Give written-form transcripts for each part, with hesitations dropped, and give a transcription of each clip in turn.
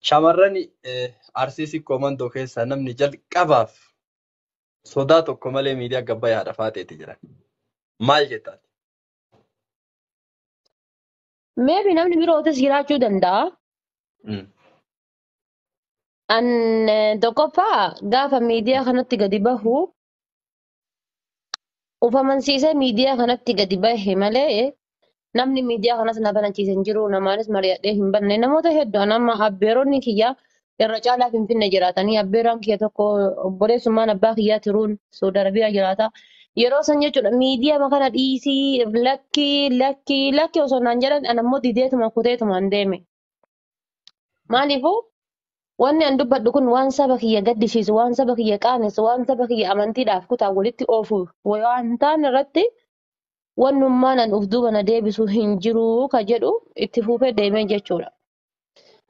Shamarran Arsii Sikkoo Mandoo keessaa namni jalqabaaf sodaa tokko malee miidiyaa gabbayyaa haadha faateeti jiran. Maal jettaa? Maybe namni birootis jiraachuu danda'a. An tokkoffaa gaafa miidiyaa kanatti gadi bahu ufamansiisee miidiyaa kanatti gadi bahe malee namni miidiyaa kanas na banachiise hin jiru. Namaanis mari'adhee hin banne. Namoota hedduu an amma abbeeronni kiyya irra caalaa Finfinnee jiraatanii, abbeeraan kiyya tokko obboleessummaan abbaa kiyyaa tiruun Saudi Arabiyaa jiraata. Yeroo san jechuudha miidiyaa kana dhiisii, lakkii lakkii lakkii osoo naan jedhan, an ammoo dideetuma kuteetumaan deeme. Maaliifuu wanni an dubbadhu kun waan saba kiyya gaddisiisu, waan saba kiyya qaanessu, waan saba kiyya amantiidhaaf kutaa walitti oofu waan ta'an irratti wannummaan an uf duuba na deebisu hin jiru ka jedhu itti fufee deemee jechuudha.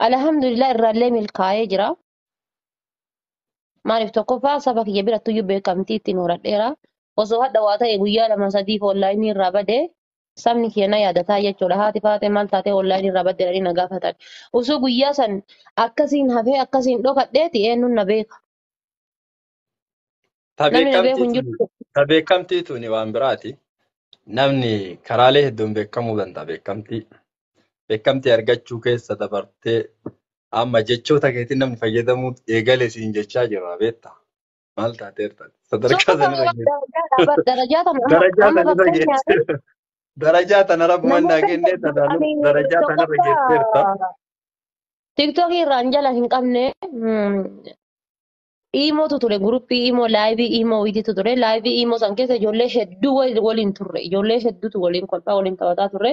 Alhamdulillah, irraallee milkaa'ee jira. Maaliif, tokkoffaa saba kiyya birattuyyuu beekamtii ittiin horadheera. Osoo hadha waa ta'e guyyaa 2 sadiif onlaayinii irraa badee sabni kiyya na yaadataa jechuudha. Haati faatee maal taatee onlaayinii irraa badde jedhanii na gaafatan. Osoo guyyaa san akkasiin hafee akkasiin dhokadheeti eenyuun na beeka? Namni na beeku hin jiru. Ta beekamtii tuni waan biraati. Namni karaalee hedduun beekamuu danda'a beekamtii. Beekamtii argachuu keessa dabartee amma jechoota keetiin namni fayyadamuu eegale siin jechaa jira, beektaa? Maal taateerta? Sadarkaa sanirra geesse. Darajaa tana amma Darajaa amma sanirra fakkeenyaaf geesse. Darajaa tana rabbumaan naa namoota kennee hedduu tanaanuu ani darajaa tanarra geesseerta. tokkoffaa TikTokii irraan jala hin qabne iimootu ture, guruppii iimoo, laayivii iimoo wayiitu ture. Laayivii iimoo san keessa ijoollee hedduu waliin turre, ijoollee hedduutu waliin kolfaa waliin taphataa turre.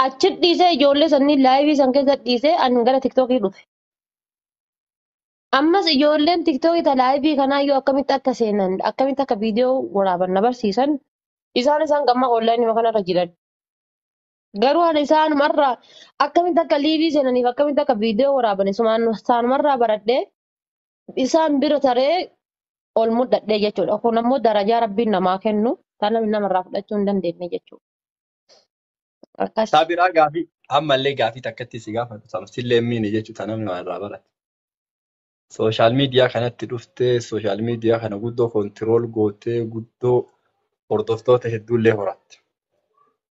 Achi dhiisee ijoollee sanniin laayivii san keessa dhiisee ani gara TikTokii dhufe. Ammas ijoolleen TikTokii ta laayivii kanaayyuu akkamitti akka seenan, akkamitti akka viidiyoo waraaban na barsiisan. Isaan gamma onlaayinii kanarra jiran. Garuu ani isaanumarraa akkamitti akka liivii seenaniif akkamitti akka viidiyoo waraaban isaanumarraa baradhee isaan bira taree ol mudhadhee jechuudha. Kun ammoo darajaa rabbiin namaa kennu kan namni namarraa fudhachuu hin dandeenye jechuudha. Akkas. Taa biraa gaafii ammallee gaafii takkatti si gaafatu sillee miini jechuudha, namni waa irraa barate. Social media kanatti dhuftee social media kana guddoo control gootee guddoo hordoftoota hedduullee horatte.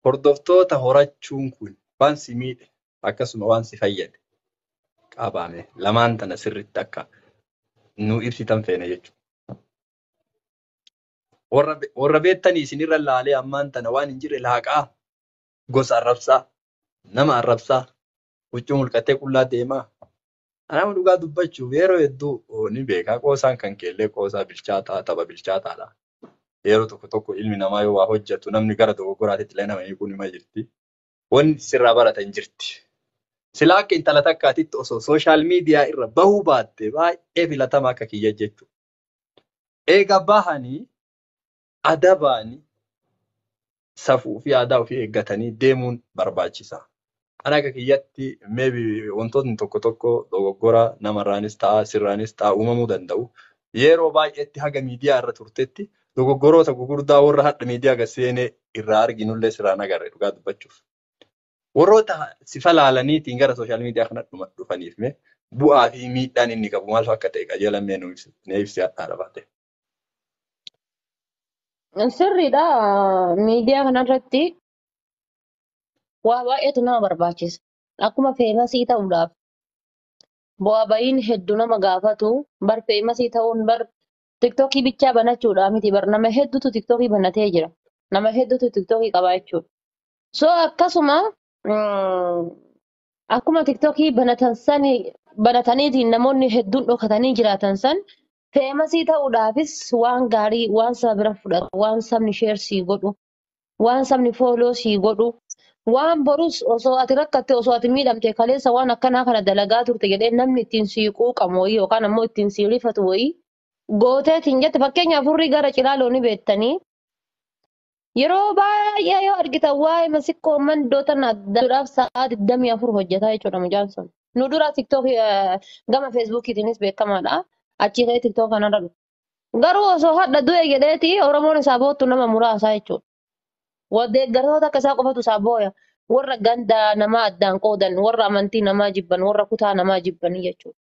Hordoftoota horachuun kun waan si miidhe akkasuma waan si fayyade qabaame lamaan tana sirriitti akka nu ibsitan feene jechuudha. Warra beektanii isinirra laalee ammaan tana waan hin jirre laaqaa, gosa arrabsaa, nama arrabsaa, huccuu mulqatee qullaa deemaa. Nama dhugaa dubbachuuf yeroo hedduu ni beekaa, qoosaan kan keellee qoosaa bilchaataa, tapha bilchaataadha. Yeroo tokko tokko ilmi namaa yoo waa hojjetu namni gara dogoggoraatitti illee nama hiikuun nima jirti. Wanti sirraa baratan jirti. Silaa akka intala takkaatitti osoo social media irra bahuu baatte baay'ee filatama akka kiyya jechuudha. Eega bahanii adabaanii safuu fi aadaa ofii eeggatanii deemuun barbaachisa. Ani akka kiyyatti maybe wantootni tokko tokko dogoggora namarraanis ta'a, sirraanis ta'a, uumamuu danda'u. Yeroo baay'eetti haga miidiyaa irra turtetti dogoggoroota gugurdaa warra hadha miidiyaa gad seenee irraa arginullee sirraan agarre, dhugaa dubbachuuf. Warroota sifa laalaniitiin gara social media kana dhufaniif mee bu'aa fi miidhaan inni qabu maal akka ta'e qajeelamee nu ibsi hadhaadha baate. Sirriidha. Miidiyaa kanarratti waa baay'eetu nama barbaachisa. Akkuma famousii ta'uudhaaf bu'aa ba'iin hedduu nama gaafatu. Bar famousii ta'uun bar TikTokii bichaa banachuudha miti, bar nama hedduutu TikTokii banatee jira. Nama hedduutu TikTokii qaba jechuudha. So akkasuma akkuma TikTokii banatan sani banataniitiin namoonni hedduun dhokatanii jiraatan san famousii ta'uudhaafis waan gaarii, waan saba bira fudhatu, waan sabni share sii godhu, waan sabni follow sii godhu, waan borus osoo ati rakkatte, osoo ati miidhamte, kaleessa waan akkanaa kana dalagaa turte jedhee namni ittiin sii quuqamu wayii yookaan ammoo ittiin sii rifatu wayii gooteetiin jette. Fakkeenyaaf furrii gara cilaaloo ni beektanii, yeroo baay'ee yoo argitan waa'ee masikkoo mandoo tana addaadhaaf sa'aa 24 hojjetaa jechuudha mucaan sun. Nu dura TikTok gama Facebookiitiinis beekamaadha. Achii ka'ee TikTok kanarra dhufe. Garuu osoo hadha du'e jedheeti Oromoon isaa boottu nama muraasaa jechuudha. Deeggartoota akka isaa qofatu isaa booya. Warra ganda namaa addaan qoodan, warra amantii namaa jibban, warra kutaa namaa jibbanii jechuudha.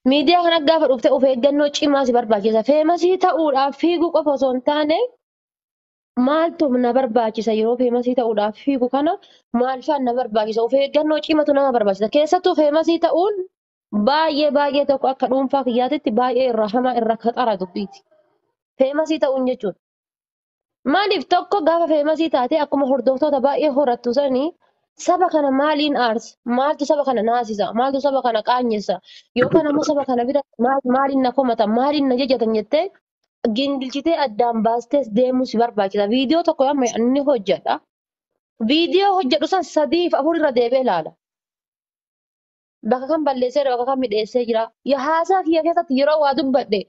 Miidiyaa kana gaafa dhufte of eeggannoo cimaa si barbaachisa. Famous ta'uudhaaf fiiguu qofa osoo hin taane maaltu na barbaachisa yeroo famous ta'uudhaaf fiigu kana maal fa'aan na barbaachisa? Of eeggannoo cimatu nama barbaachisa. Keessattuu famous ta'uun baay'ee baay'ee tokko akka dhuunfaa kiyyaatitti baay'ee irra hamaa irra kaxara dubbiiti. Famous ta'uun jechuudha. Maaliif tokko gaafa famous taate akkuma hordoftoota baay'ee horattu sanii saba kana maaliin aarsa? Maaltu saba kana naasisa? Maaltu saba kana qaanyessa? Yookaan ammoo saba kana bira maaliin na komata? Maaliin na jajatan jettee gingilchitee addaan baastees deemuu si barbaachisa. Viidiyoo tokko amma inni hojjedha. Viidiyoo hojjedhu san 3 fi 4 irra deebi'ee ilaala. Bakka kan balleesseera, bakka kan midheessee jira. Haasaa kiyya keessatti yeroo waa dubbadhe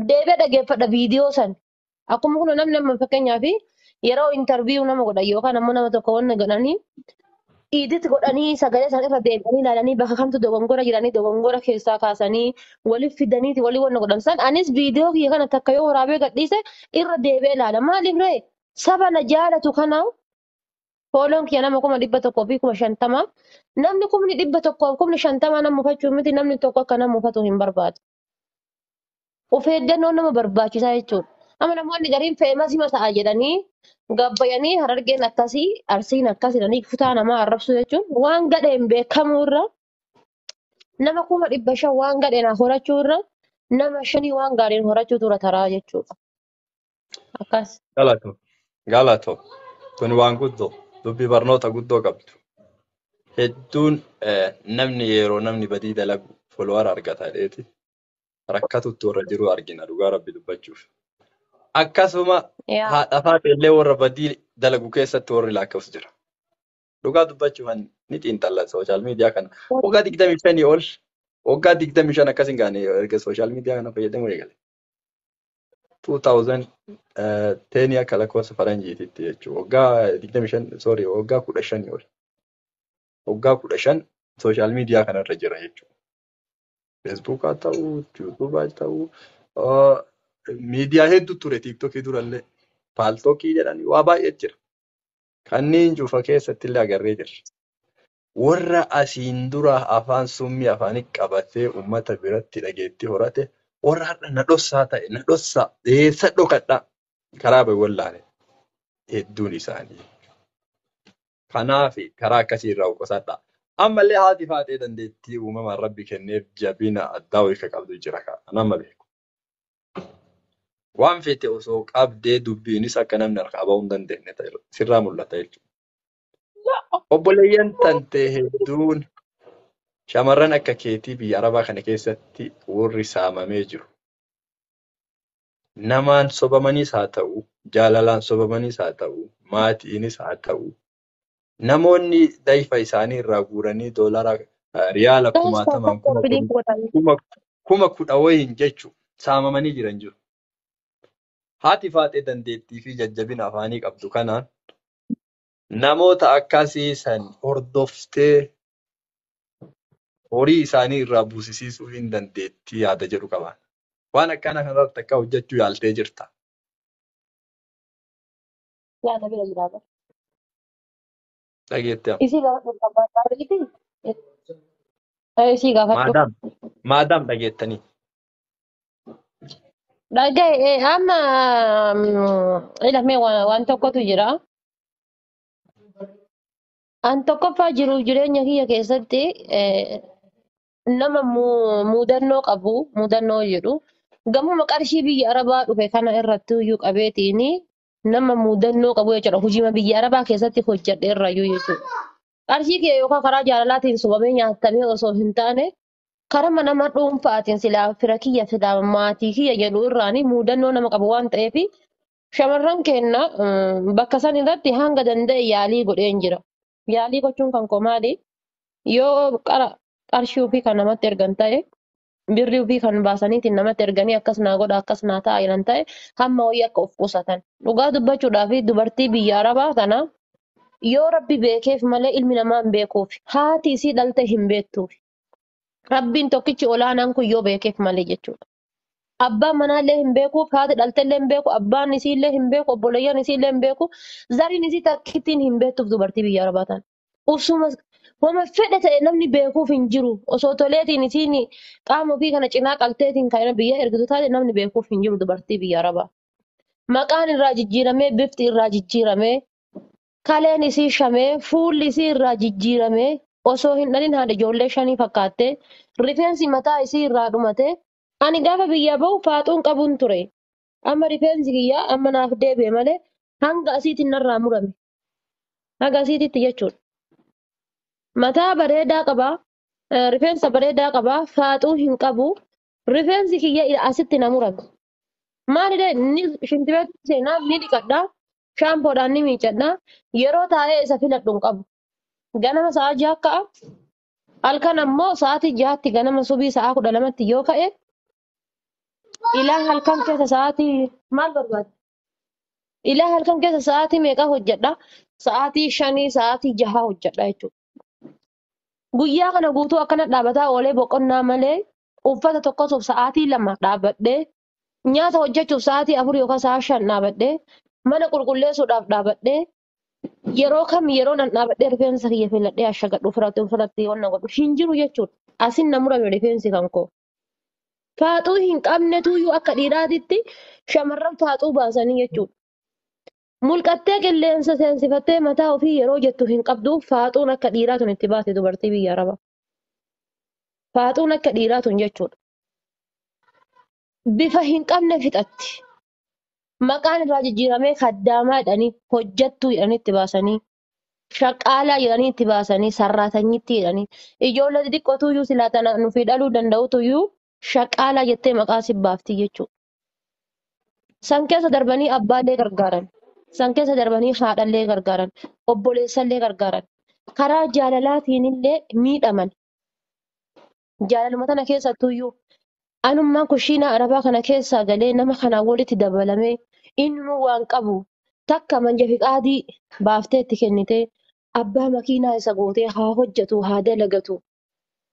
deebi'ee dhageeffadha viidiyoo san. Akkuma kun namni amma fakkeenyaaf yeroo interview nama godhan yookaan ammoo nama tokko wanna godhanii edit godhanii sagalee isaan irra deebi'anii ilaalanii bakka kamtu dogongora jiranii dogongora keessaa kaasanii waliif fidaniiti walii wanna godhan san anis viidiyoo kiyya kana takka yoo waraabee gadhiise irra deebi'ee ilaala. Maaliif ree saba na jaalatu kana fooloon kiyya nama 150,000 namni 150,000 nama mufachuu miti namni tokko akka nama mufatu hin barbaadu. Of eeggannoon nama barbaachisaa jechuudha. Amma namoonni gariin famous ta'a jedhanii gabbayanii Harargeen akkasii Arsiin akkas jedhanii kutaa namaa arrabsuu jechuun waan gadheen beekamuu irra nama 500,000 waan gadheen horachuu irra nama 5 waan gaariin horachuu tura taraa jechuudha. Akkas. Galatoo. Galatoo. Kun waan guddoo dubbii barnoota guddoo qabdu. Hedduun namni yeroo namni badii dalagu follower argata jedheeti rakkatutti warra jiru argina dhugaa rabbi dubbachuuf. Akkasuma haadha faate illee warra badii dalagu keessatti warri lakkaa'us jira. Dhugaa dubbachuuf ni xiinxalla social media kana. Waggaa 25 ol waggaa 25 akkas hin gaane erga social media kana fayyadamuu eegale. 2010 akka lakkoofsa faranjiititti jechuudha. Waggaa 25 sorry waggaa 15 ol. Waggaa 15 social media kanarra jira jechuudha. Facebook haa ta'u, YouTube haa ta'u, miidiyaa hedduu ture TikTokii durallee. Paltalkii jedhanii waa baay'ee jira. Kanneen cufa keessatti illee agarree jirra. Warra asiin dura afaan summii afaanii qabatee uummata biratti dhageettii horate warra har'a na dhossaa ta'e na dhossaa eessa dhokadhaa karaa bahe wallaale hedduun isaanii. Kanaaf karaa akkasii irraa of qusadhaa. Ammallee haati faatee dandeettii uumamaan rabbi kenneef jabina addaa wayii qabdu jira kan amma beeku. Waan fete osoo qabdee dubbiinis akka namni harkaa bahuu hin dandeenye sirraa mul'ata jechuudha. Obboleeyyan tantee hedduun shamarran akka keetii biyya Arabaa kana keessatti warri saamamee jiru. Namaan sobamanis haa ta'u, jaalalaan sobamanis haa ta'u, maatiinis haa ta'u, namoonni dayfa isaanii irraa guuranii doolara riyaala kumaatamaan 10,000 wayiin jechuun saamamanii jiran jiru. Haati faatee dandeettii fi jajjabina afaanii qabdu kanaan namoota akkasii san hordoftee horii isaanii irraa buusisiisuu hin dandeettii yaada jedhu qaban. Waan akkana kanarratti akka hojjechuu yaaltee jirta. Yaada bira jiraata. Dhageettee. Isii gaafadhu barbaadde. Isii gaafadhu. Maadaam maadaam dhageettanii. Dhagaye amma ilame waan tokkotu jira. An tokkoffaa jiruuf jireenya kiyya keessatti nama muudannoo qabu muudannoo jedhu gamuma qarshii biyya Arabaa dhufe kana irratti iyyuu qabeetiin nama muudannoo qabu jechuudha. Hojiima biyya Arabaa keessatti hojjedhe irrayyuu jechuudha. Qarshii kiyya yookaan karaa jaalalaatiin sobamee nyaatamee osoo hin taane karama nama dhuunfaatiin silaa fira kiyya silaa maatii kiyya jedhu irraanii muudannoo nama qabu waan ta'eef shamarran keenya bakka san irratti hanga danda'e yaalii godheen jira. Yaalii gochuun kan koo maali? Yoo qarshii ofii kan namatti ergan ta'e birrii ofii kan baasaniitiin namatti erganii akkas naa godha akkas naa ta'a jedhan ta'e hamma wayii akka of qusatan. Dhugaa dubbachuudhaa fi dubartii biyya Arabaa kana yoo rabbi beekeef malee ilmi namaa hin beekuuf haati isii dhalte hin beektuuf. Rabbiin tokkichi olaanaan kun yoo beekeef malee jechuudha. Abbaan manaallee hin beeku, haati dhalteellee hin beeku, abbaan isiillee hin beeku, obboleeyyan isiillee hin beeku, zariin isii takkittiin hin beektuuf dubartii biyya Arabaa tana. Usuma wama fedhe ta'e namni beekuuf hin jiru. Osoo toleetiin isiin qaama ofii kana cinaa qalteetiin kan biyya ergitu taate namni beekuuf hin jiru dubartii biyya Arabaa. Maqaan irraa jijjiiramee, bifti irraa jijjiiramee, kaleen isii shamee, fuulli isii irraa jijjiiramee, osoo hin dhalin haadha ijoollee shanii fakkaattee, rifeensi mataa isii irraa dhumatee, ani gaafa biyyaa bahu faaxuun qabuun ture. Amma rifeensi kiyyaa amma naaf deebi'e malee hanga asiitiin narraa murame. Hanga asiititti jechuudha. Mataa bareedaa qabaa, rifeensa bareedaa qabaa, faaxuu hin qabu. Rifeensi kiyya asitti na murame. Maalidha inni shintibeetti seenaa ni dhiqadhaa, shaampoodhaan ni miicadhaa. Yeroo taa'ee isa filadhu hin qabu. Ganama sa'a 6 ka'a. Halkan ammoo sa'aatii 6tti ganama subii sa'a 12tti yoo ka'e ilaa halkan keessa sa'aatii maal barbaada? Ilaa halkan keessa sa'aatii meeqa hojjedha? Sa'aatii 5 sa'aatii 6 hojjedha jechuudha. Guyyaa kana guutuu akkana dhaabataa oolee boqonnaa malee uffata tokkosuuf sa'aatii 2 dhaabadhee nyaata hojjechuuf sa'aatii 4 yookaan sa'a 5 dhaabadhee mana qulqulleessuudhaaf dhaabadhee yeroo kam yeroo nan dhaabadhee rifeensa kiyya filadhee ashagadhu ofirratti wanna godhu hin jiru jechuudha. Asin na murame rifeensi kan koo. Faaxuu hin qabnetuyyuu akka dhiiraatitti shamarran faaxuu baasanii jechuudha. Mulqattee qilleensa seensifattee mataa ofii yeroo jettu hin qabdu faaxuun akka dhiiraa tun itti baate dubartii biyya Arabaa. Faaxuun akka dhiiraa tun jechuudha. Bifa hin qabne fixatti. Maqaan irraa jijjiiramee kaddaamaa jedhanii hojjettuu jedhanii itti baasanii shaqaalaa jedhanii itti baasanii sarraatanyitti jedhanii ijoollee xixiqqootuyyuu silaa tana nufi dhaluu danda'utuyyuu shaqaalaa jettee maqaa si baafti jechuudha. San keessa darbanii abbaallee gargaaran. San keessa darbanii haadhallee gargaaran. Obboleessallee gargaaran. Karaa jaalalaatiin illee miidhaman. Jaalaluma tana keessattuyyuu anummaan kushiinaa arabaa kana keessaa galee nama kanaan walitti dabalamee innuu waan qabu takka manja fiqaadii baaftee itti kennitee abbaa makiinaa isa gootee haa hojjetu haa dalagatu.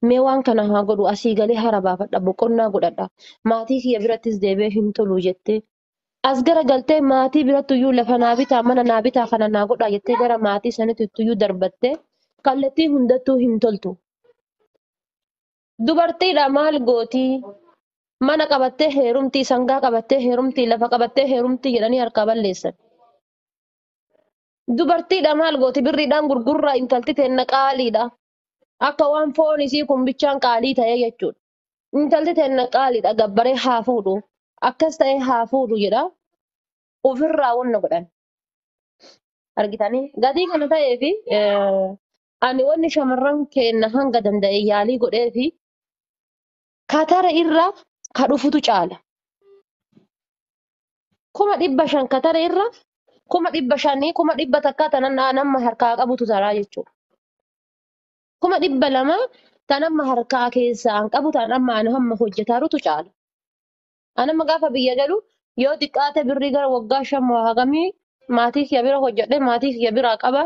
Mee waan kana haa godhu asii galee hara baafadha boqonnaa godhadha maatii kiyya birattis deebi'ee hin tolu jettee as gara galtee maatii birattuyyuu lafa naa bitaa mana naa bitaa kana naa godhaa jettee gara maatii sanitti darbattee kallattii hundattuu hin toltu. Dubartiidha maal gootii? Mana qabattee heerumtii, sangaa qabattee heerumtii, lafa qabattee heerumtii jedhanii harkaa balleessan. Dubartiidha maal gooti? Birriidhaan gurgurraa intalti teenna qaaliidha. Akka waan foon isii kun bichaan qaalii ta'ee jechuudha. Intalti teenna qaaliidha gabbaree haa fuudhu. Akkas ta'ee haa fuudhu jedha. Ofirraa wanna godhan. Argitanii? Gatii kana ta'eefi ani wanni shamarran keenna hanga danda'e yaalii godheefi katara irra ka dhufutu caala. 500,000 katara irra 500,000 100,000 tanan nama harkaa qabutu taraa jechuudha. 200,000 tan amma harkaa keessaa an qabu tan amma ani hamma hojjetaarutu caala. Ani amma gaafa biyya galu yoo xiqqaate birrii gara waggaa 5 hagamii maatii kiyya bira hojjedhee maatii kiyya biraa qaba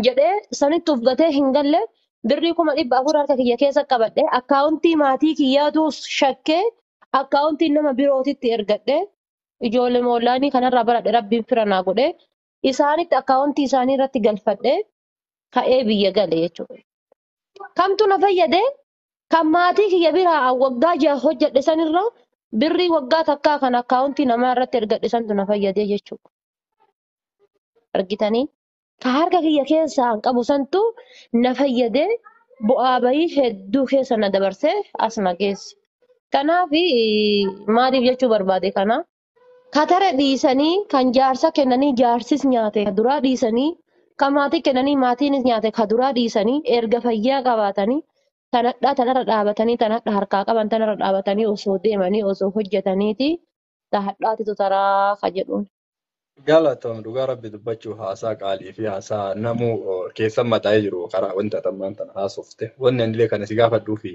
jedhee sanitti of gatee hin galle birrii 400,000 harka kiyya keessa qabadhee akkaawuntii maatii kiyyaatu shakkee akkaawuntii nama birootitti ergadhee ijoollee moolaanii kanarraa baradhe rabbiin fira naa godhee isaanitti akkaawuntii isaanii irratti galfadhee ka'ee biyya gale jechuudha. Kamtu na fayyade kan maatii kiyya biraa waggaa 6 hojjedhe sanirra birrii waggaa takkaa kan akkaawuntii namaa irratti ergadhe santu na fayyade jechuudha. Argitanii? Ka harka kiyya keessaa hin qabu santu na fayyade bu'aa bayii hedduu keessa na dabarsee as na geesse. Kanaaf maaliif jechuu barbaade kana? Katara dhiisanii kan jaarsa kennanii jaarsis nyaate ka duraa dhiisanii kan maatii kennanii maatiinis nyaate ka duraa dhiisanii erga fayyaa qabaatanii tanadhaa tanarra dhaabatanii tanadha harkaa qaban tanarra dhaabatanii osoo deemanii osoo hojjetaniiti tahadhaatitu taraa ka jedhuun. Galatoom dhugaa rabbi dubbachuuf haasaa qaalii fi haasaa namuu keessa mataa'ee jiru karaa wanta tammaan tana haasofte. Wanni anillee kana si gaafadhuu fi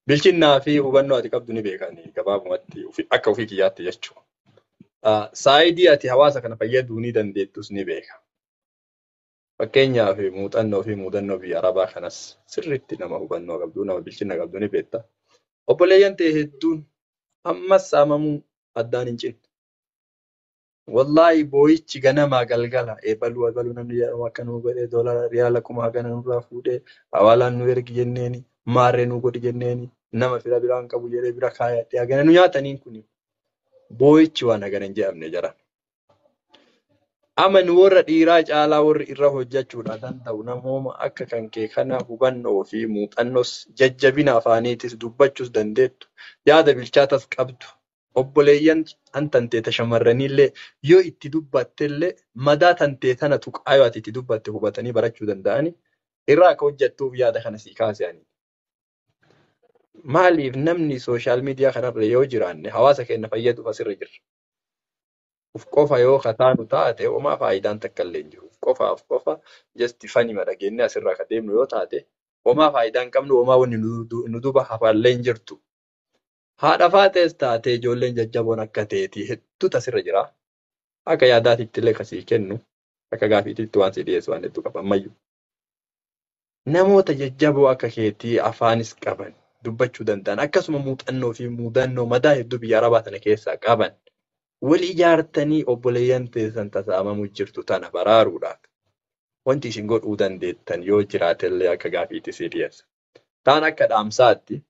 bilchinnaa fi hubannoo ati qabdu ni beekani gabaabumatti akka ofii kiyyaatti jechuudha. Saayidii ati hawaasa kana fayyaduu ni dandeettus ni beeka. Fakkeenyaaf muuxannoo fi mudannoo biyya Arabaa kanas sirriitti nama hubannoo qabdu, nama bilchinna qabdu ni beekta. Obboleeyyan ta'e hedduun ammas saamamuu Addaan hin cinne. Wallaahi boo'ichi ganamaa galgala eebaluu eebaluu namni jedhamu akka nu godhee doolara riyaala kuma hagana nurraa fuudhee hawaalaan nu ergi jenneeni maarree nu godhi jenneeni nama fira biraan qabu jedhee bira kaayadhee hagana nu nyaataniin kuni boo'ichi waan hagana hin jedhamne jara. Amma nu warra dhiiraa caalaa warri irra hojjechuudha danda'u namooma akka kan kee kana hubannoo fi muuxannoos jajjabina afaaniitis dubbachuus dandeettu yaada bilchaatas qabdu. Obboleeyyan an tanteeta shamarraniillee yoo itti dubbattellee madaa tantee tana tuqaa yoo ati itti dubbatte hubatanii barachuu danda'ani irraa akka hojjettuuf yaada kana sii kaase ani. Maaliif namni sooshaal miidiyaa kanarra yoo jiraanne hawaasa keenya fayyaduuf asirra jirra. Uf qofa yoo kataanu taate homaa faayidaan takka illee hin jiru. Uf qofaaf qofa just fanima dhageenyee asirraa ka deemnu yoo taate homaa faayidaan qabnu homaa wanni nu duuba hafallee hin jirtu. Haadha faatees taatee ijoolleen jajjaboon akka teetii hedduutu asirra jira. Akka yaadaatitti illee kasii kennu akka gaafiititti waan si dhiyeessu waan hedduu qaba ammayyuu. Namoota jajjaboo akka keetii afaanis qaban dubbachuu danda'an akkasuma muuxannoo fi muudannoo madaa hedduu biyya arabaa tana keessaa qaban wal ijaartanii obboleeyyan teessan tasaamamuu jirtu tana baraaruudhaaf wanti isin godhuu dandeettan yoo jiraatellee akka gaafiitti si dhiyeessa. Taan akka dhaamsaatti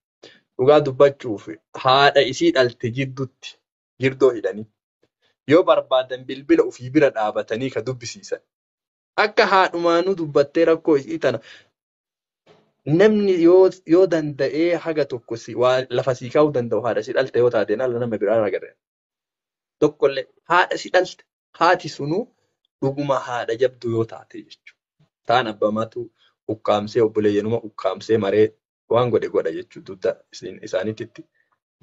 dhugaa dubbachuuf haadha isii dhalte jidduutti girdoo hidhanii yoo barbaadan bilbila ofii bira dhaabatanii ka dubbisiisan. Akka haadhumaanuu dubbattee rakkoo isii tana namni yoo danda'ee haga tokko si waa lafa sii kaa'uu danda'u haadha si dhalte yoo taateen ala nama biraan agarre. Tokkollee haadha si dhalte haati sunuu dhuguma haadha jabduu yoo taate jechuudha. Taan abbamaatu ukkaamsee obboleeyyanuma ukkaamsee maree waan godhe godha jechuudha dugda isaaniititti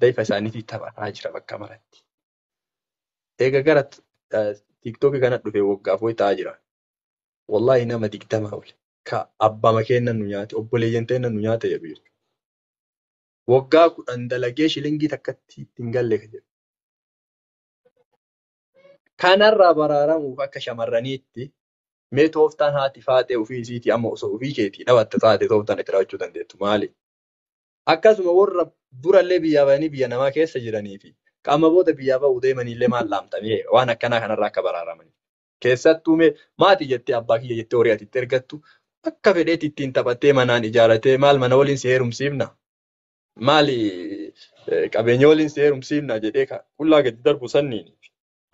daifa isaaniitti taphataa jira bakka maratti. Eega gara tiiktookii kana dhufe waggaaf wayi ta'aa jira. Wallaahi nama 20 oli. Ka abbama kennan nu nyaate obboleeyyan teennan nu nyaate jedhu jechuudha. Waggaa 10 dalagee shilingii takkatti ittiin galle ka jedhu. Kanarraa baraaramuuf akka shamarraniitti mee tooftaan haati faaxee ofii isiitii amma osoo ofii keetii dhabatte taate tooftaan itti raawwachuu dandeettu maali? Akkasuma warra durallee biyyaa bahanii biyya namaa keessa jiranii fi qaama booda biyyaa bahuu deemaniillee maal dhaamtamee waan akkanaa kanarraa akka baraaramanii. Keessattuu mee maatii jettee abbaa kiyya jettee horii ati itti ergattu akka fedheetti ittiin taphattee manaan ijaaratee maal mana waliin si heerumsiifna? Maali qabeenya waliin si heerumsiifna jedhee qullaa gadi darbu sanniini.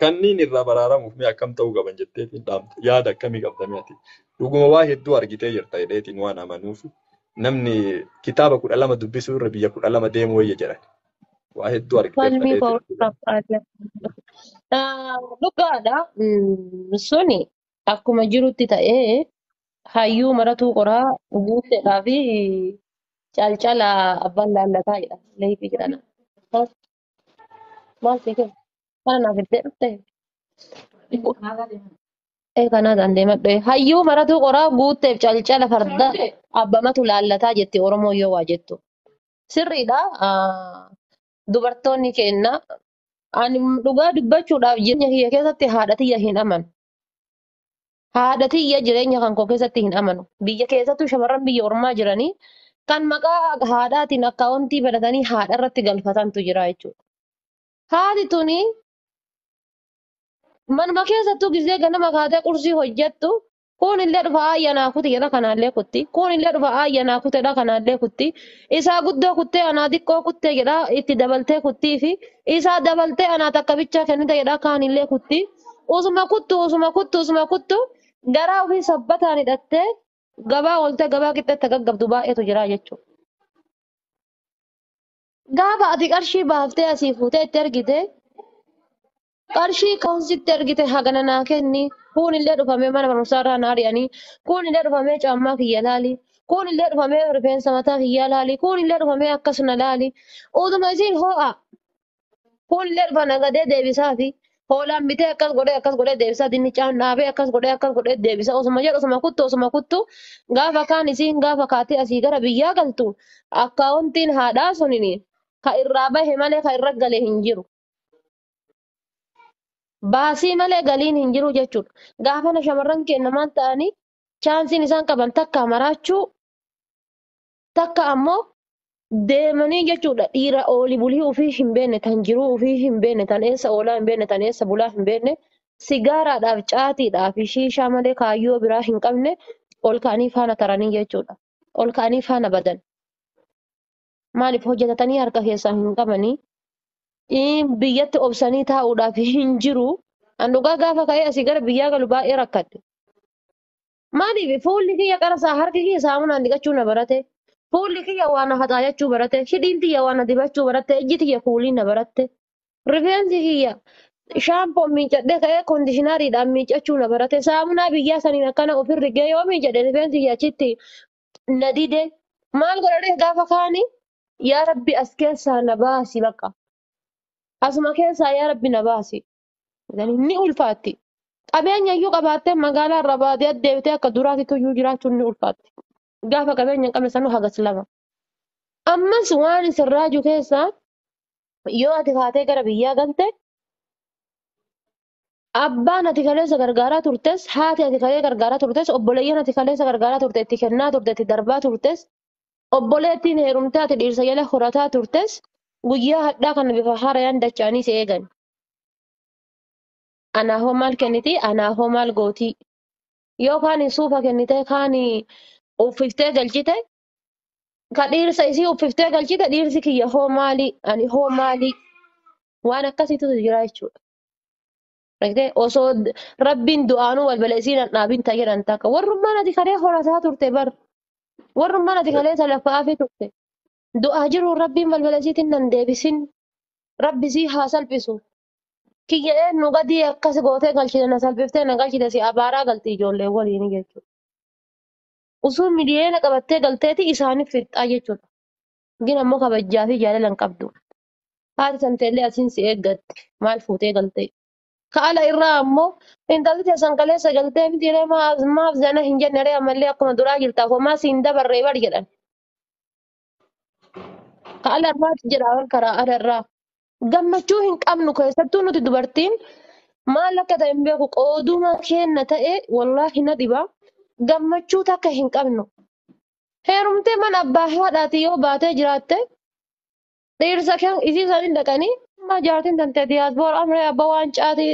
Kanneen irraa baraaramuuf mee akkam ta'uu qaban jetteetiin dhaamte yaada akkamii qabda mee ati? Dhuguma waa hedduu argitee jirta jedheetiin waan amanuuf namni kitaaba 12 dubbisuu irra biyya 12 deemuu wayya jedhan. Waa hedduu argiteerta Falmii koo jedheetiin. fakkaata. Dhugaadha. Suni akkuma jirutti ta'ee hayyuu maratuu qoraa guuteedhaa fi calcala abbaan laallataa jedha. Leeyfii jedhana. Maal si kenna? Kana naaf iddee dhufte? Ee kanaa deemadhe. Hayyuu maratuu qoraa guutteef calcala farda abbamatu laallataa jetti Oromoo yoo waa jettu. Sirriidha. Dubartoonni keenya ani dhugaa dubbachuudhaaf jireenya kiyya keessatti haadha tiyya hin amanu. Haadha tiyya jireenya kan koo keessatti hin amanu. Biyya keessattuu shamarran biyya ormaa jiranii kan maqaa haadhaatiin akkaawuntii banatanii haadha irratti galfatantu jira jechuudha. Haati tuni manuma keessattuu gisee ganama kaatee qursii hojjettu kun illee dhufa ayyanaa kuti jedha kanaallee kutti kun illee dhufa ayyanaa kutedha kanaallee kutti isaa guddoo kuttee anaa xiqqoo kuttee jedha itti dabaltee kuttii fi isaa dabaltee anaa takka bichaa kennite jedha kaanillee kutti usuma kuttu usuma kuttu usuma kuttu garaa ofii sabbataan hidhattee gabaa ooltee gabaa qixxeetti gaggabdu baay'eetu jira jechuudha. Gaafa ati qarshii baaftee asii fuutee itti ergite qarshii kaawunsitti ergite hagana naa kenni kun illee dhufamee mana barumsaa irraa na ari'anii kun illee dhufamee caammaa kiyya laali kun illee dhufamee rifeensa mataa kiyya laali kun illee dhufamee akkasuma laali utuma isiin ho'a kun illee dhufa nagadee deebisaa fi hoolaan bitee akkas godhee deebisaa dinnichaan dhaabee akkas godhee deebisaa osuma jedhu osuma kuttu osuma kuttu gaafa kaan isiin gaafa kaatee asii gara biyyaa galtu akkaawuntiin haadhaa sunini ka irraa bahe malee ka irra gale hin jiru. Baasii malee galiin hin jiru jechuudha. Gaafana shamarran keenya maal ta'anii chaansiin isaan qaban takka maraachuu takka ammoo Deemanii jechuudha dhiira oolii bulii ofii hin beekne, tan jiruu ofii hin beekne, tan eessa oolaa hin beekne, tan eessa bulaa hin beekne, sigaaraadhaaf caatiidhaaf shiishaa malee kaayyoo biraa hin qabne ol ka'anii faana taranii jechuudha. Ol ka'anii faana badan. Maaliif hojjetatanii harka keessaa hin qabanii? Biyyatti obsanii taa'uudhaaf hin jiru. An dhugaa gaafa ka'ee asii gara biyyaa galu baay'ee rakkadhe. Maaliif fuulli kiyya qarasaa harki kiyya saamunaan dhiqachuu na barate. Fuulli kiyya waan na haxaayachuu barate. Hidhiin tiyya waan na dibachuu baratte. Ijji tiyya kuulii na baratte. Rifeensi kiyya shaampoon miiccadhee ka'ee koondishinaariidhaan miiccachuu na barate. Saamunaa biyyaa saniin akkana ofirri gee yoo miiccadhe rifeensi kiyya achitti na dide. Maal godhadhee gaafa kaani yaa Rabbi as keessaa na baasi bakka. Asuma keessaa yaa Rabbi na baasi. Ni ulfaatti. Qabeenya iyyuu qabaattee magaalaa irra baatee deebitee akka duraatitti iyyuu jiraachuun ni ulfaatti. Gaafa qabeenya hin qabne sanuu hagas lama. Ammas waan isin raaju keessaa yoo ati kaatee gara biyyaa galte abbaan ati kaleessa gargaaraa turtes, haati ati kalee gargaaraa turtes, obboleeyyan ati kaleessa gargaaraa turte, itti kennaa turte, itti darbaa turtes, obboleettiin heerumtee ati dhiirsa jala horataa turtes, guyyaa hadhaa kana bifa haarayaan dacha'anii si eegan. Anaa hoo maal kenniti? Anaa hoo maal gootii? Yoo kaan suufa kennite, kaan uffiftee galchite, ka dhiirsa isii uffiftee galchite, dhiirsi kiyya hoo maali? Ani hoo maali? Waan akkasiitu jira jechuudha. Argitee osoo rabbiin du'aanuu balbala isiin hin dhaabin ta'e jedhan takka. Warrummaan ati kalee horataa turte bar. Warrummaan ati kalee salaffa'aafii turte. Du'aa jiruun rabbiin balbala isiitiin nan deebisin. Rabbi sii haa salphisu. Kiyya eenyu gadii akkas gootee galchite na salphiftee na galchite si abaaraa galti ijoollee waliin jechuudha. Osoo miliyoona qabattee galteeti isaaniif fixxaa jechuudha. Gin ammoo kabajaa fi jaalala hin qabdu. Haati tanteellee asiin si eeggatte maal fuutee galtee. Ka ala irraa ammoo intalli teessan kaleessa galtee miti ree maaf zana hin jenne ree ammallee akkuma duraa jirta homaa siin dabarree bar jedhan. Ka ala irraati jedha ol karaa ala irraa. Gammachuu hin qabnu keessattuu nuti dubartiin maal akka ta'e hin beeku qooduma keenna ta'e wallaahi na dhiba. Gammachuu takka hin qabnu. Heerumtee mana abbaa haadhaati yoo baatee jiraatte dhiirsa kan isii isaanii dhaqanii amma jaartiin tante diyaaspoora amree abba waan caatii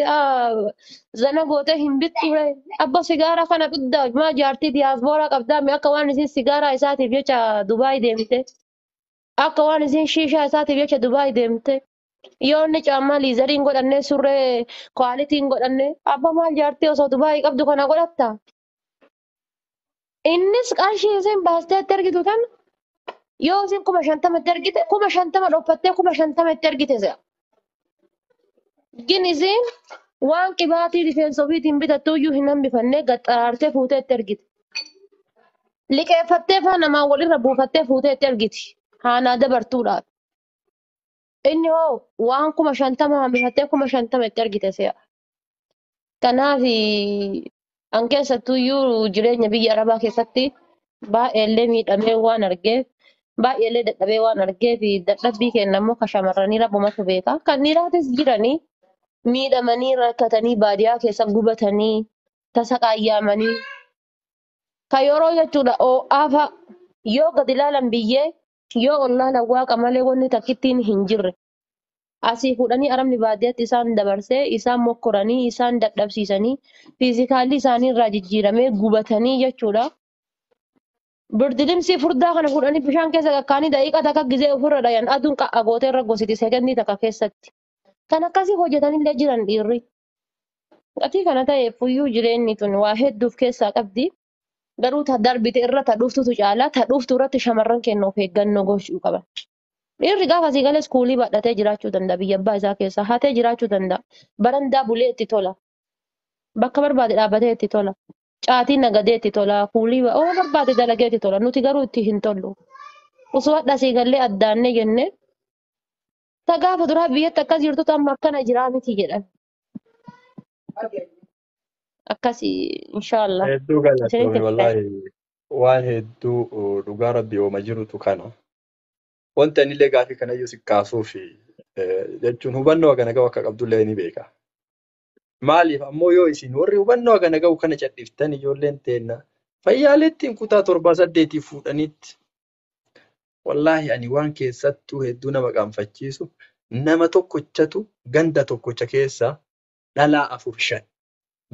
zana gootee hin bittu ree abba sigaaraa kana dhugdaa maa jaartii diyaaspoora qabdaa mi akka waan isin sigaaraa isaatiif jecha Dubaay deemte akka waan isin shiishaa isaatiif jecha Dubaay deemte yoo inni caammaa liizariin godhanne surree kwaalitiin godhanne abba maal jaartii osoo Dubaay qabdu kana godhatta. Innis qarshii isin baastee itti ergitu tan yoo isin 50,000 itti ergite 50,000 dhokfattee 50,000 itti ergite se'a. Gin isin waan qibaatii rifeensa ofiitiin bitattu iyyuu hin hambifanne gaxxaraartee fuutee itti ergite. Liqeeffattee faa namaan walirra buufattee fuutee itti ergiti. Haanaa dabartuudhaaf. Inni hoo waan 50,000 hambifattee 50,000 itti ergite se'a. Kanaaf an keessattuu iyyuu jireenya biyya Arabaa keessatti baay'eellee miidhamee waan argeef baay'eellee dadhabee waan argeef dadhabbii keenya immoo kan shamarranii rabbumatu beeka. Kan dhiiraatis jiranii miidhamanii rakkatanii baadiyyaa keessa gubatanii tasa qaayyaamanii kan yeroo jechuudha oo'aafa yoo gad ilaalan biyyee yoo ol laalan waaqa malee wanni takkittiin hin jirre. Asii fuudhanii arabni baadiyyaatti isaan dabarsee isaan mokkoranii isaan dadhabsiisanii fiizikaalli isaanii irraa jijjiiramee gubatanii jechuudha. Birdilimsii furdaa kana fuudhanii bishaan keessa kakkaanii daqiiqaa takka gizee ofirra dhayan aduun qa'a gootee irra gositi sekendii takka keessatti. Kan akkasii hojjetanillee jiran dhiirri. Gatii kana ta'eef iyyuu jireenyi tun waa hedduuf keessaa qabdi. Garuu ta darbite irra ta dhuftutu caalaa ta dhuftu irratti shamarran keenya of eeggannoo gochuu qaban. Dhiirri gaafa asii galees kuulii baadhatee jiraachuu danda'a biyya abbaa isaa keessa hatee jiraachuu danda'a. Barandaa bulee itti tola. Bakka barbaade dhaabbatee itti tola. Caatii nagadee itti tola. Kuulii oo barbaade dalagee itti tola. Nuti garuu itti hin tollu. Osoo hadha asii gallee addaannee jennee ta gaafa duraa biyyatti akkas jirtutu amma akkana jiraa miti jedhan. Akkasii inshaallah. Hedduu galatoomi Isinitti hima. wallaahi waan hedduu dhugaa rabbi ooma jirutu kana. Wanti anillee gaafii kanayyuu si kaasuuf jechuun hubannoo kana gahu akka qabdullee ni beeka. Maaliif ammoo yoo isin warri hubannoo kana gahu kana cadhiftan ijoolleen teenna fayyaaleettiin kutaa 7 8 fuudhanitti Wallaahi ani waan keessattuu hedduu nama qaanfachiisu nama tokkochatu ganda tokkocha keessa dhalaa afur shan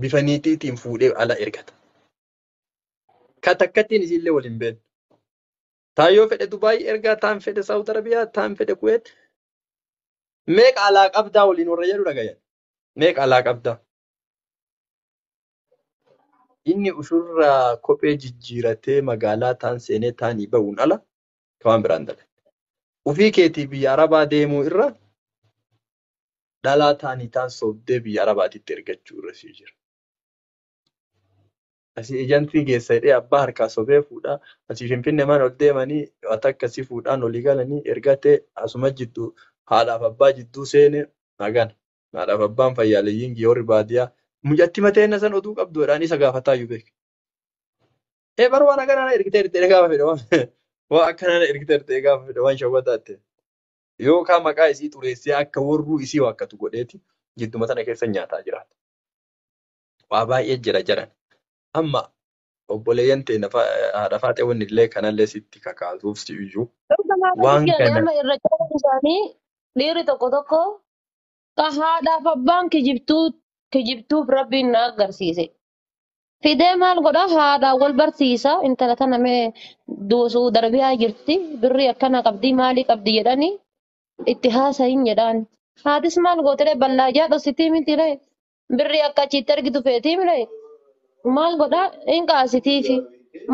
bifa niitiitiin fuudhee ala ergata. Ka takkattiin isiillee waliin beeknu. Taan yoo fedhe Dubaay ergaa, taan fedhe Saawud Arabiyaa, taan fedhe Kuweet. Meeqa alaa qabdaa waliin warra jedhu dhagayan. Meeqa alaa qabdaa? Inni ushurraa kophee jijjiiratee magaalaa taan seenee taanii ba'uun ala ka waan biraan dalaga. Ufii keetii biyya Arabaa deemuu irra dhalaa taanii taan sobdee biyya Arabaatitti ergachuu irra sii jira. Asii ejantii geessa jedhee abbaa harkaa sobee fuudhaa. Asii Finfinnee maan ol deemanii wanta akkasii fuudhaan olii galanii ergatee asuma jidduu haadhaaf abbaa jidduu seene magana. Haadhaaf abbaan fayyaalayyiin warri baadiyyaa mucatti mateen san oduu qabdu jedhaan isa gaafataa iyyuu beek. Ee bara waan akkanaa ergitee ergitee gaafa fedhe waan waan akkanaa ergitee ergitee gaafa fedhe waan shawwataatti. Yookaan maqaa isii xureessee akka warruu isii waakkatu godheeti jidduma sana keessa nyaataa jiraata. Waa baay'ee jira jaran. Amma obboleeyyan teenya haadha faaxee wanni illee kanallee sitti kakaasuuf si iyyuu Dhugumaa waan jedhani kana amma irra caalaan isaanii dhiirri tokko tokko ka haadhaaf abbaan kijibtuu kijibtuuf rabbiin na agarsiise. Fidee maal godha haadhaan wal barsiisa intala tana mee duusuu darbiyaa jirti birrii akkana qabdi maalii qabdi jedhanii itti haasayin jedhaan. Haatis maal gootiree ballaajaa dhositii mitiree birrii akka achitti argitu feetii miree maal godha hin qaasitiifi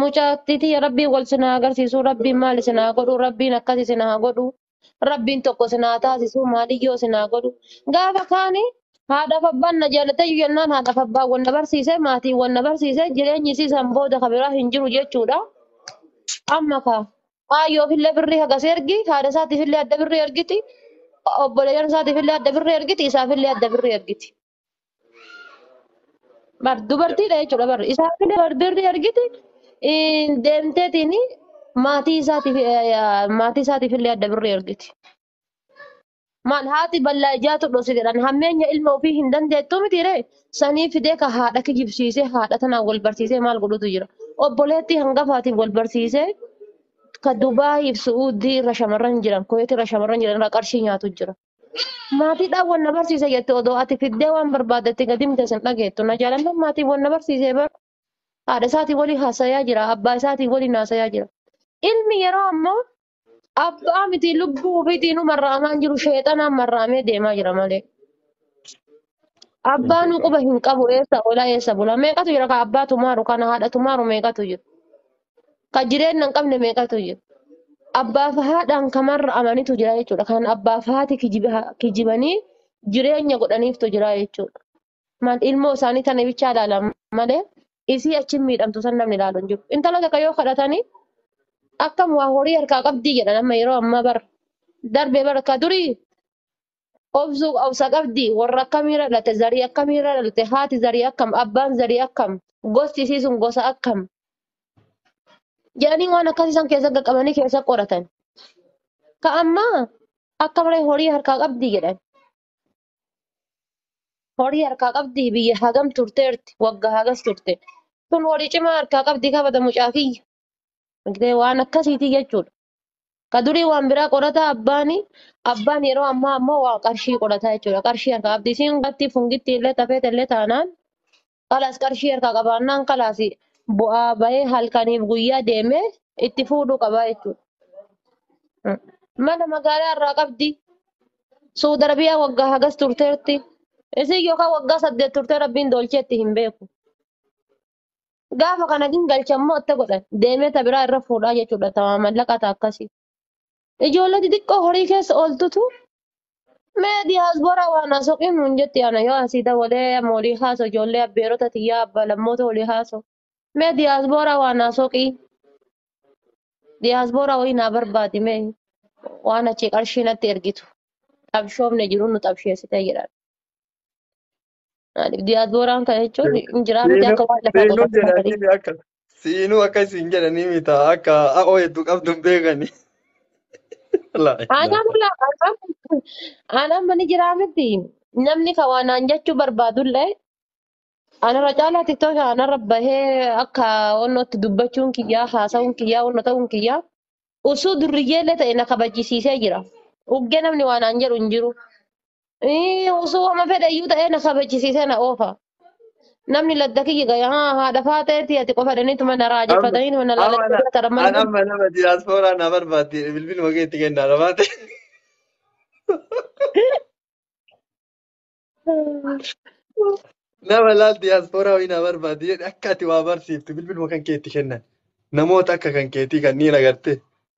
mucaattiitii rabbiin wal sinaa agarsiisu rabbiin maal isinaa godhu rabbiin akkas isinaa godhu rabbiin tokko sinaa taasisu maaliyyoo sinaa godhu gaafa kaani haadhaaf abbaan na jaalate jennaan haadhaaf abbaan wanna barsiise maatiin wanna barsiise jireenyi isii san booda ka biraa hin jiru jechuudha. Amma ka aayyoofillee birrii hagas ergi haadha isaatiifillee adda birrii ergiti obboleeyyan isaatiifillee adda birrii ergiti isaafillee adda birrii ergiti. Bar dubartiidha jechuudha bar isaafillee bar birrii ergiti deemteetiin maatii isaatiif maatii isaatiifillee adda birrii ergiti. Maal haati bal'aa ijaatu dhosite jedhan hammeenya ilma ofii hin dandeettu miti ree sanii fidee ka haadha kijibsiisee haadha tanaan wal barsiisee maal godhutu jira. Obboleettii hangafaatiin wal barsiisee ka Dubaayiif Su'uudii irra shamarran jiran Kuweet irra shamarran jiran irra qarshii nyaatu jira. Maatiidhaan wanna barsiise jette odoo ati fiddee waan barbaaddetti gadi mite sin dhageettu na jaalannan maatiin wanna barsiise bar haadha isaatii waliin haasayaa jira abbaa isaatii waliin haasayaa jira. Ilmi yeroo ammoo abbaa miti lubbuu ofiitiin marraamaan jiru sheexanaan marraamee deemaa jira malee. Abbaan quba hin qabu eessa oolaa eessa bula meeqatu jira ka abbaa tumaaru kana haadha tumaaru meeqatu jira ka jireenya hin qabne meeqatu jira. Abbaaf haadhaan kamarra amanitu jira jechuudha. Kan abbaaf haati kijibanii jireenya godhaniiftu jira jechuudha. Maal ilmoo isaanii tana bichaa ilaalan malee isii achi miidhamtu san namni ilaalu hin jiru. Intala takka yoo kadhatanii akkam waa horii harkaa qabdii jedhan amma yeroo ammaa bara darbee bara ka durii obsuu obsa qabdii warra akkamiirra dhalate zarii akkamiirra dhalate haati zarii akkam abbaan zarii akkam gosti isii sun gosa akkam jedhanii waan akkasii san keessa qaqqabanii keessa qoratan. Ka ammaa akka malee horii harkaa qabdii jedhan. Horii harkaa qabdii biyya hagam turteerti waggaa hagas turte. Kun horii cimaa harkaa qabdii kabata mucaa kiyya. Gitee waan akkasiiti jechuudha. Ka durii waan biraa qorataa abbaani abbaan yeroo ammaa ammoo waa qarshii qorataa jechuudha. Qarshii harkaa qabdi. Isiin gatti fungitti illee tafeet illee taanaan kalaas qarshii harkaa qabaannaan kalaas bu'aa bahee halkaniif guyyaa deemee itti fuudhuu qabaa jechuudha. Mana magaalaa irraa qabdi. Suudi Arabiyaa waggaa hagas turteerti. Isin yookaan waggaa 8 turtee rabbiin dolcheetti hin beeku. Gaafa kana gingalcha immoo itti godhan deemee ta biraa irra fuudhaa jechuudha. Tamaa mallaqa ta'a akkasii. Ijoollee xixiqqoo horii keessa ooltutu mee diyaasbooraa waan haasoo nuun jetti ana yoo asii dabalee amma olii haasoo ijoollee abbeerota tiyyaa abbaa lammoota olii haasoo. Mee diyaasbooraa waan haasoo diyaasbooraa wayii naa barbaadi mee waan achi qarshii natti ergitu. Xabshoofne jiru nu xabsheessite jedhan. Maaliif diyaasbooraan kana jechuun hin jiraa miti Siinuu akka waan lafaa siinuu qotattu jedhanii mi akka siinuu akka isin jedhanii mita akka a'oo hedduu qabdu hin beekani. Laa Aanaan ilaaha. bulaa aanaan mani jiraa miti namni ka waan naan jechuu barbaadullee anarra caalaa tiktoka anarra bahee akka onnootti dubbachuun kiyyaa haasa'uun kiyyaa onnoo ta'uun kiyyaa Osoo durriyyeellee ta'e na kabajjisiisee jira. Uggee namni waan aan jedhu hin jiru. Osoo wama fedhe iyyuu ta'e na kabajjisiisee na oofa. Namni ladda kiyya gaya haadha faateeti ati qofa dhaniituma na Amma raajeffataniituma na amma laalatti bira taran an malee. amma nama diyaaspooraa na barbaadde bilbiluma kee itti kennaa lafaate. Nama laal diyaaspooraa wayii na barbaadde jedhe akka ati waa barsiiftu bilbiluma kan kee itti kennan. Namoota akka kan keetii kanneen agarte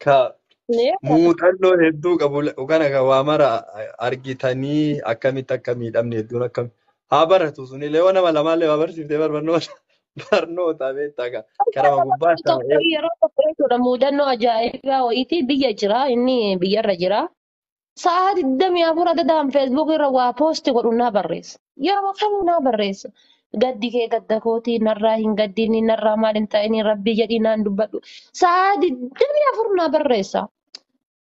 ka muuxannoo hedduu qabu kana kan waa mara argitanii akkamitti akka miidhamne hedduun akkam haa baratu sunillee yoo nama lamaallee waa barsiiftee barnoota barnoota beektaa ka karama gubbaa Tokko ta'ee yeroo tokko jechuudha muudannoo ajaa'ibaa wayiitii biyya jira inni biyyarra jira. Sa'a 24 adadaan feesbuuk irra waa poosti godhu naa barreessa. Yeroo kamuu naa barreessa. Gaddi kee gadda kootii narraa hin gaddini narraa maal hin ta'ini rabbii jedhii naan dubbadhu. Sa'a 24 naa barreessa.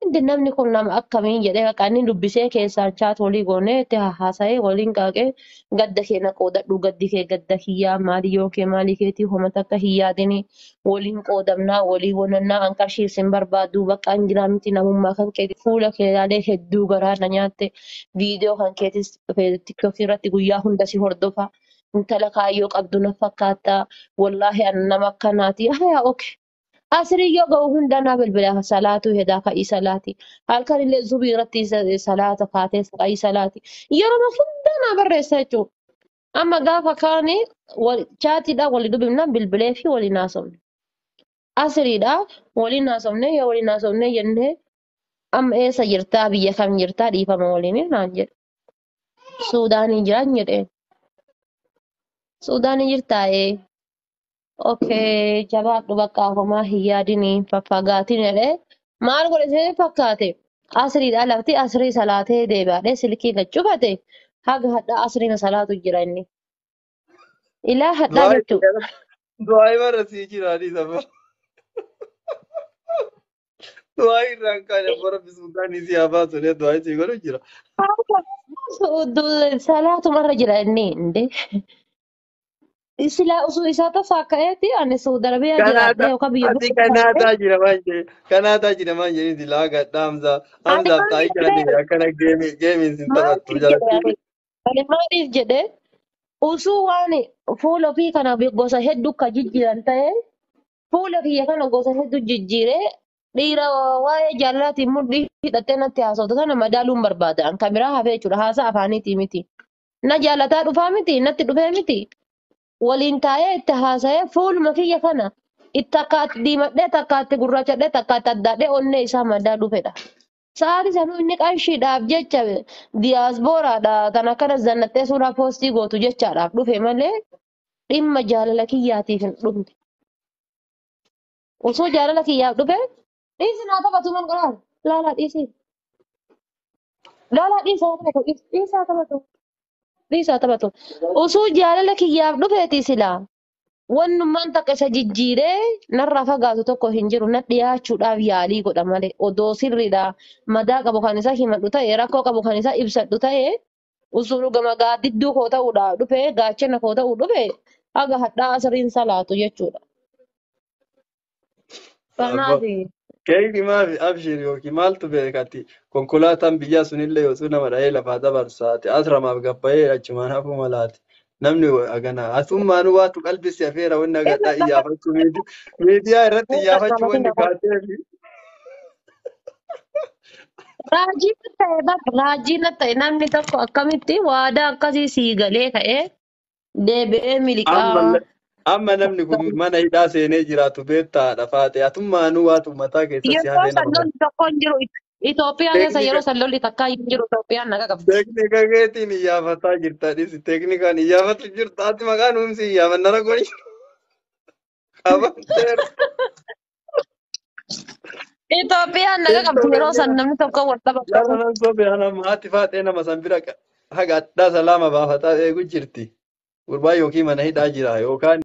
Inni namni kun nama akkamiin jedhee bakka inni dubbisee keessaan chaat walii goonee itti haasa'ee waliin qaaqee gadda kee na qoodadhu gaddi kee gadda kiyyaa maali yoo kee maalii keetii homa takka hin yaadini waliin qoodamnaa walii wonannaa an qarshii isin barbaadu bakka an jiraa miti namummaa kan keeti fuula kee ilaalee hedduu garaa na nyaatte viidiyoo kan keetis tiktookii irratti guyyaa hunda si hordofa intala kaayyoo qabdu na fakkaata wallaahi an nama akkanaati hayaa okay. Asrii yoo ga'u hunda naa bilbila salaatu hedaa ka'ii salaati. Halkan illee zubii irratti salaata kaatee ka'ii salaati. Yeroo hunda naa barreessa jechuudha. Amma gaafa kaani chaatiidhaan walii dubbifnaan bilbilee fi waliin haasofne. Asriidhaa waliin haasofne yoo waliin haasofne jennee amma eessa jirtaa biyya kam jirtaa dhiifama waliin naan jedhe. Suudaanii jiraan jedheen. Suudaanii jirtaa ee. Okay, jabaadhu bakka homaa hin yaadini faffagaatiin jedhee maal godhe isheen fakkaate asriidha lafti asrii salaatee deebi'aadhee silkii gad cufate haga hadhaa asriin salaatu jira inni. Ilaa hadhaa jechuudha. Du'aa bara sii jira dhiisa. Du'aa irraan kaane bara bisuudhaan isii haa baasu du'aa isii godhu jira. Salaatumarra jira inni indee. Silaa osoo isaa tasaa ka'eeti ani Saudi Arabiyaa jiraadhee yookaan biyya Ati biroo Kanaadaa jira maan jedhe Kanaadaa jira maan jedhe silaa gadda Hamza Ani Hamzaaf maaliif taa'ii jedhee akkana geemiin sin taphattu maaliif jedhee jalatti. ani maaliif jedhee osoo waan fuula ofii kana gosa hedduu ka jijjiiran ta'e fuula kiyya kana gosa hedduu jijjiiree dhiira waa'ee jaalalaatiin mudhii hidhattee natti haasoftu kana madaaluun barbaada. An kan biraa hafee jechuudha haasaa afaaniitii miti. Na jaalataa dhufaa miti natti dhufee miti. Waliin taa'ee itti haasa'ee fuuluma kiyya kana itti takkaatti diimadhee takkaatti gurraachadhee takkaatti addaadhee onnee isaa madaaluu fedha. Sa'aatii sanuu inni qarshiidhaaf jecha diyaaspooraadha tan akkana zannattee suuraa poostii gootu jechaadhaaf dhufe malee dhimma jaalala kiyyaatiif hin dhufne. Osoo jaalala kiyyaaf dhufe dhiisi naa taphatu man qolaan laalaa dhiisi. Laalaa dhiisi haa taphatu dhiisi haa taphatu dhiisi haa taphatu. Osoo jaalala kiyyaaf dhufeeti silaa wannummaan takka isa jijjiiree narraa fagaatu tokko hin jiru na dhiyaachuudhaaf yaalii godha malee odoo sirriidha madaa qabu kan isa himadhu ta'e rakkoo qabu kan isa ibsadhu ta'e osoo dhugama gaaddidduu koo ta'uudhaaf dhufe gaachana koo ta'uu dhufe haga hadhaa asriin salaatu jechuudha. Kanaaf Keekni maafi abshir yookiin maaltu beekati konkolaataan biyyaa sunillee osoo nama dhahee lafaa dabarsaati asramaaf gabbayee achumaan hafuu malaati. Namni agana asummaan waatu qalbisi afeera wanni agadhaa iyyaafachuu miidiyaa irratti iyyaafachuu wanni kaateefi. Raajii ta'e bakka raajii na ta'e namni tokko akkamitti waadaa akkasii sii galee ka'ee deebi'ee miliqaa. Amma namni kun mana hidhaa seenee jiraatu beektaadha faate atummaanuu waatu mataa keessa si Yeroo hafee san nama lolli tokko hin jiru Itoophiyaa keessa yeroo san lolli takkaa hin jiru Itoophiyaan naga qabdi. Teeknika keetiin iyyaafataa jirta dhisi teeknikaan iyyaafatu jirta ati maqaan uumsi iyyaafanna rakkoon qabamteera. Itoophiyaan naga qabdi yeroo san namni tokko wal Lafa taphatu. nan sobe ana haati faaxee nama san bira haga addaa salaama baafataa eegu jirti. Gurbaan yookiin mana hidhaa jira yookaan